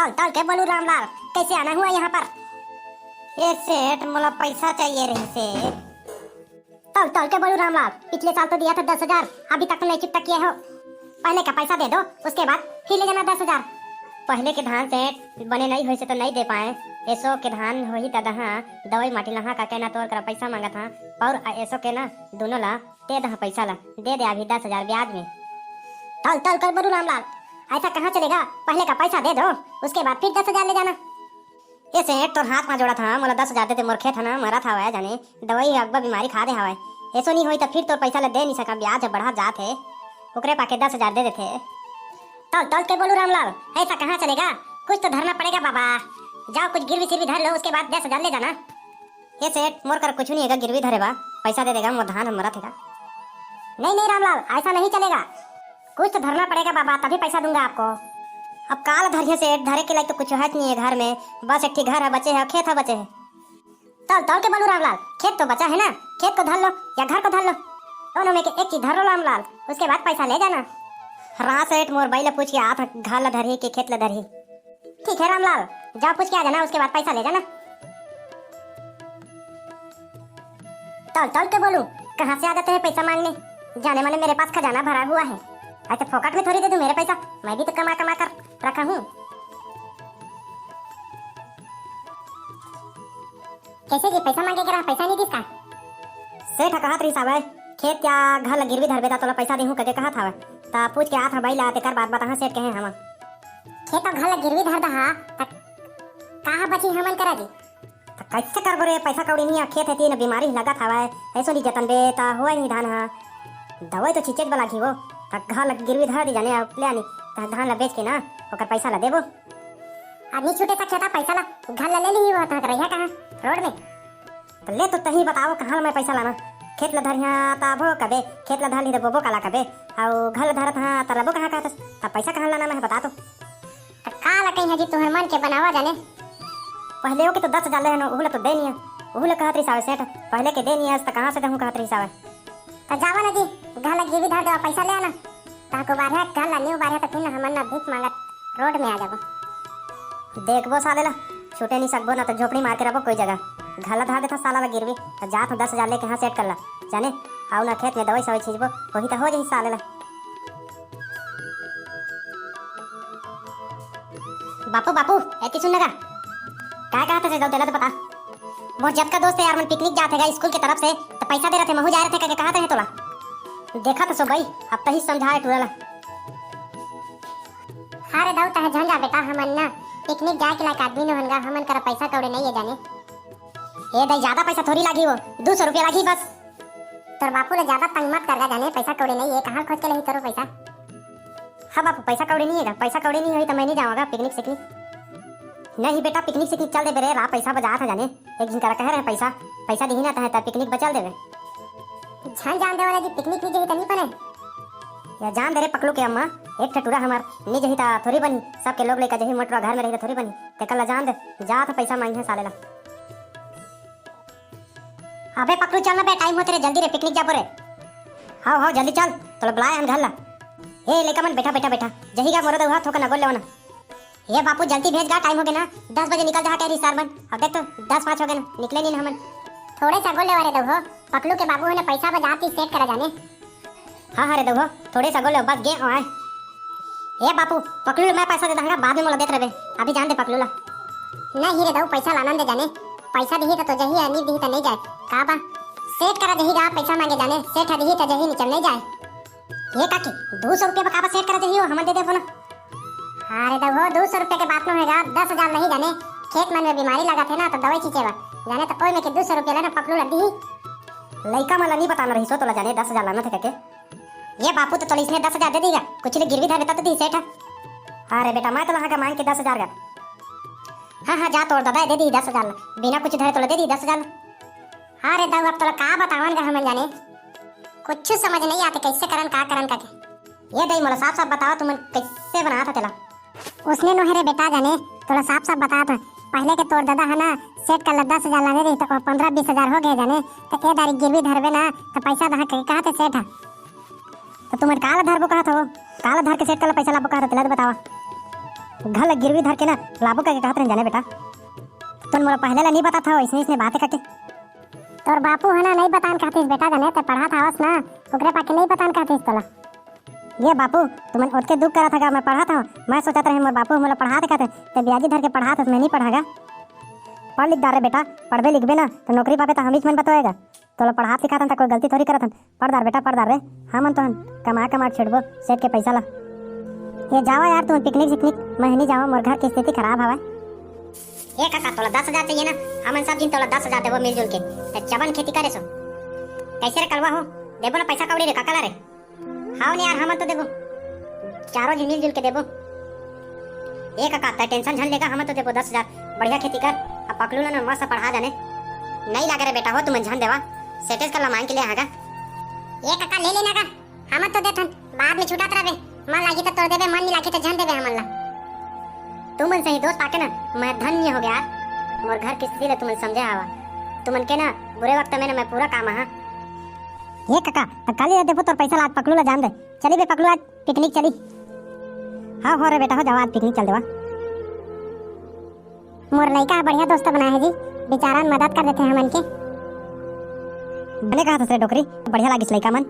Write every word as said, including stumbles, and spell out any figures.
तौल तौल के बोलू रामलाल, कैसे आना हुआ यहाँ पर? ए सेठ, मोला पैसा चाहिए रहिसे। तौल तौल के बोलू रामलाल, पिछले साल तो दिया था दस हजार, अभी तक तो नहीं चुकता किए हो। पहले का पैसा दे दो, उसके बाद फिर ले जाना दस हजार। पहले के धान सेठ बने नहीं होइसे तो नहीं दे पाए, एसो के धान होही त दहा, दवाई माटी लहा का कहना तोर करा पैसा मांगत हा, और एसो के ना दोनों ला दे दहा पैसा ला, दे दे अभी दस हजार ब्याज में। तौल तौल कर बोलू रामलाल, ऐसा कहाँ चलेगा? पहले का पैसा दे दो, उसके बाद फिर दस हजार ले जाना। ए सेठ, तोर हाथ मा जोड़त हा, मोला दस हजार दे दे, मोर खेत हा ना मरत हवय जाने, दवाई अब्बा बीमारी खा दे हवय। एसो नी होई त फिर तोर पैसा ला दे नी सका, ब्याज ह बढ़त जात हे, ओकरे पाके दस हजार दे देथे। तौल तौल के बोलू रामलाल, ऐसा कहाँ चलेगा? कुछ तो धरना पड़ेगा बाबा। जाओ कुछ गिरवी सिरवी धर लो, उसके बाद दस हजार ले जाना। हे सेठ, मोर कर कुछ नहीं हेगा, गिरवी धरे बा, पैसा दे देगा, मोर धान ह मरत हेगा। नहीं नहीं रामलाल, ऐसा नहीं चलेगा, कुछ तो धरना पड़ेगा बाबा, तभी पैसा दूंगा आपको। अब काला धरिया सेठ, धरे के लायक तो कुछ है नहीं है घर में, बस एक ठी घर है बचे है, खेत है बचे है। तौल तौल के बोलू रामलाल, खेत तो बचा है ना, खेत को धर लो या घर को धर लो, दोनों में के एक चीज धर लो रामलाल, उसके बाद पैसा ले जाना। हाँ सेठ, मोर बाई ला पूछ के आत हँव, घर ला धरही के खेत ला धरही। ठीक है रामलाल, जाओ पूछ के आ जाना, उसके बाद पैसा ले जाना। तौल तौल के बोलू, कहाँ से आ जाते हैं पैसा मांगने? जाने माने मेरे पास खजाना भरा हुआ है, ऐसे फोकट में थोड़ी दे दूं मेरे पैसा, मैं भी तो कमा कमा कर रखा हूँ। कैसे जी, पैसा मांगे के रहा, पैसा नहीं दिस का? सेठ ह कहत रहिस हवय, खेत या घर ला गिरवी धरबे त तोला पैसा देहूं कके कहत हवय। त पूछ के आत हँव बाई ला, तेकर बाद बताहा सेठ कहे हवय। खेत अउ घर ला गिरवी धर दहा, त कहाँ बची हमन करा जी? त कैसे करबो रे, पैसा कौड़ी नहीं है, खेत है तीन बीमारी लगत हवय, ऐसो नहीं जतन बे त होय नहीं धान हा। दवाई तो छिंचे बर लागही वो, त घर ला गिरवी धर दे जाने, अउ ले आनी, त धान ला बेच के ना ओकर पैसा ला देबो। आदमी छूटे सा खेता पैसा ला, घर ला ले लिही वो, त रहिया कहाँ? रोड में। त ले तो तही बताओ, कहाँ मैं पैसा लाना? खेत ला धरिया तभो कबे, खेत ला धर ली त बोबो काला कबे, अउ घर ला धरत हाँ त लबो कहाँ कहत, त पैसा कहाँ लाना मैं बता तो। त का ला कही जी, तुहर मन के बनावा जाने। पहले ओके तो दस हजार ले हन, उहू ला तो दे निया, उहू ला कहत रहिस हवय सेठ, पहले के दे निया, त कहाँ से देहूँ कहत रहिस हवय। त जावा ना जी, घर ला गिरवी धर देवा, पैसा ले आना। ताको बारह घर ला न्यू बारह त फिर ना हमन ना भीख मांगत रोड में आ जाबो। देखबो साले ला, छूटे नहीं सकबो ना, तो झोपड़ी मार के रखबो कोई जगह। घर ला धर देथा साला ला गिरवी, तो जात हूँ दस हजार लेके हाँ सेठ कर ला, जाने। आऊ ना खेत में दवाई सवाई छींचबो, वही तो हो जाही साले ला। बापू, बापू, एती सुन ना गा। काय कहत हस, तेला तो बता। मोर जतका दोस्त यार मन पिकनिक जात हे गा स्कूल के तरफ से, तो पैसा दे रथे, महू जाए रथे कहिके कहत रहे तोला। देखत हस गई, अब तही समझाए टूरा ला। हाँ रे दाऊ, तहे झन जा बेटा, हमन ना पिकनिक जाए के लायक आदमी नोहन गा, हमन करा पैसा कौड़ी नहीं है जाने। ए दाई, ज्यादा पैसा थोड़ी लागी वो, दू सौ रुपया लागी बस। तोर बापू ले ज्यादा तंग मत कर गा जाने, पैसा कौड़ी नहीं है, कहाँ खोज के लेही तोरो पैसा? हाँ बापू, पैसा कौड़ी नहीं है गा, पैसा कौड़ी नहीं होही तो मैं नहीं जाऊँगा पिकनिक सिकनिक। नहीं बेटा, पिकनिक सिकनिक चल देबे रे, ला पैसा बजात हे जाने, एक झिन करा कहे रहे पैसा, पैसा दिही ना तहे त पिकनिक बचल देबे। झन जान दे वाला जी, पिकनिक नहीं जही त नहीं बने। या जान दे रे पकलू के अम्मा, एक ठे टूरा हमार नहीं जही त थोड़ी बनी, सबके लोग लइका जही मोटरा घर में रही त थोड़ी बनी, तेकर ला जान दे, जात पैसा मांगे साले ला। अबे पकलू, चल ना बे, टाइम होत रे, जल्दी रे, पिकनिक जाबो रे। हाव हाव, जल्दी चल, तोला बुलाए हन घर ला। ए लइका मन, बैठा बैठा बैठा, जही गा मोरो दउहा, थोकन अगोल लेवा ना। ए बापू, जल्दी भेज गा, टाइम हो गे ना, दस बजे निकल जहा कह रही सार मन। अब देख तो दस पाँच हो गे ना, निकले नहीं ना हमन। थोड़े से अगोल लेवा रे दउहो, पकलू के बाबू हने पैसा बजाती सेट करा जाने। हाँ हाँ रे दउहो, थोड़े से अगोल ले, बस गे आए। ए बापू, पकलू ले मैं पैसा दे दंगा, बाद में मोला देत रहे, अभी जान दे पकलू ला। नहीं रे दऊ, पैसा लानन दे जाने, पैसा दिही त तो जही, नहीं दिही त नहीं जाए। का बा? सेठ करा जही गा, पैसा मांगे जाने, सेठ ह दिही त जही, निचल नहीं जाए। ये काकी, दू सौ रुपया में का बा सेठ करा जही हो, हमन दे देबो ना। अरे दऊ हो, दू सौ रुपया के बात नो हे गा, दस हजार नहीं जाने, खेत मन में बीमारी लगत हे ना, तो दवाई छींचे बर जाने, तो ओई में के दू सौ रुपया लेना, पकलू ला दिही। लइका मन ला नहीं बताना रही सो तोला जाने, दस हजार लाना थे करके। ये बापू तो तोला इसने दस हजार दे दीगा, कुछ ले गिरवी धर देता तो दी सेठ। अरे बेटा, मैं तो लहा का मांग के दस हजार का। हाँ हाँ, जा तोर दादा दे दी दस हजार ला, बिना कुछ धरे तोला दे दी दस हजार ला। अरे दऊ, अब तोला का बतावन गा हमन जाने, कुछ समझ नहीं आते कैसे करन का करन करके। ये दई मोला साफ साफ बताओ, तुमन कैसे बनात हो तेला? उसने नोहे रे बेटा जाने, तोला साफ साफ बतात हँव। पहले के तोर ददा ह ना, सेठ कर ला दस हजार लाने रही, तो वो पन्द्रह बीस हजार हो गए जाने। तो ए दारी गिरवी धरबे ना, तो पैसा दहा के कहत हे सेठ ह। तो तुमन काला धरबो कहत हो, काला धर के सेठ कर ला पैसा लाबो कहत हो, तेला तो बतावा। घर ला गिरवी धर के ना लाबो करके कहत रहेन जाने बेटा। तुमन मोला पहले ला नहीं बताथा, इसने इसने बात करके। तोर बापू ह ना, नहीं बतान कहतिस बेटा, जाने ते पढ़ात हवस ना, ओकरे पाके नहीं बतान कहतिस तोला। ये बापू, तुमन ओतके दुख करत हगा, मैं पढ़ात हव, मैं सोचत रहे मोर बापू मोला पढ़ात कहते, ते ब्याजी धर के पढ़ात हस, मैं नहीं पढ़ागा। पढ़ लिख डार रे बेटा, पढ़बे लिखबे ना तो नौकरी पाबे तो हमीच मन बतोएगा। तोला पढ़ात लिखात हन त कोई गलती थोड़ी करत हन। पढ़ डार बेटा, पढ़ डार रे, हमन तो हन कमा कमा के छेड़बो सेठ के पैसा ला। ये जावा यार, तुम पिकनिक सिकनिक, मैं नहीं जावा, मोर घर की स्थिति खराब हवय। ए काका, तोला दस हजार चाहिए ना, हमन सब जिन तोला दस हजार देबो मिलजुल के। ते चबन खेती करे सो। कैसे रे कलवा हो, देबो ना पैसा कौड़ी रे काका ला रे। हाव ने यार, हमन तो देबो, चारों झन मिलजुल के देबो। ए काका, तै टेंशन झन लेगा, हमन तो देबो दस हजार। बढ़िया खेती कर, अब पकलू ला ना मस्त पढ़ा जाने। नहीं लागे रे बेटा हो, तुमन झन देवा, सेठेस कर ला मांग के ले आगा। ए काका, ले लेना का, हमन तो देथन, बाद में छुटात रहबे। मन लागी तो तोर देबे, मन नहीं लागी तो झन देबे हमन ला। तुमन सही दोस्त पाके ना मैं धन्य हो गया। मोर घर की स्थिति ले तुमन समझे हवा। तुमन के ना बुरे वक्त में ना मैं पूरा काम आहा। ए काका, त काली ला देबो तोर पैसा ला, आज पकलू ला जान दे। चली बे पकलू, आज पिकनिक चली। हाँ हो रे बेटा हो, जावा आज पिकनिक चल देवा। मोर लइका ह बढ़िया दोस्त बनाए हे जी, बेचारा मदद कर देथे हमन के। बने कहा रे डोकरी, बढ़िया लागिस लइका मन।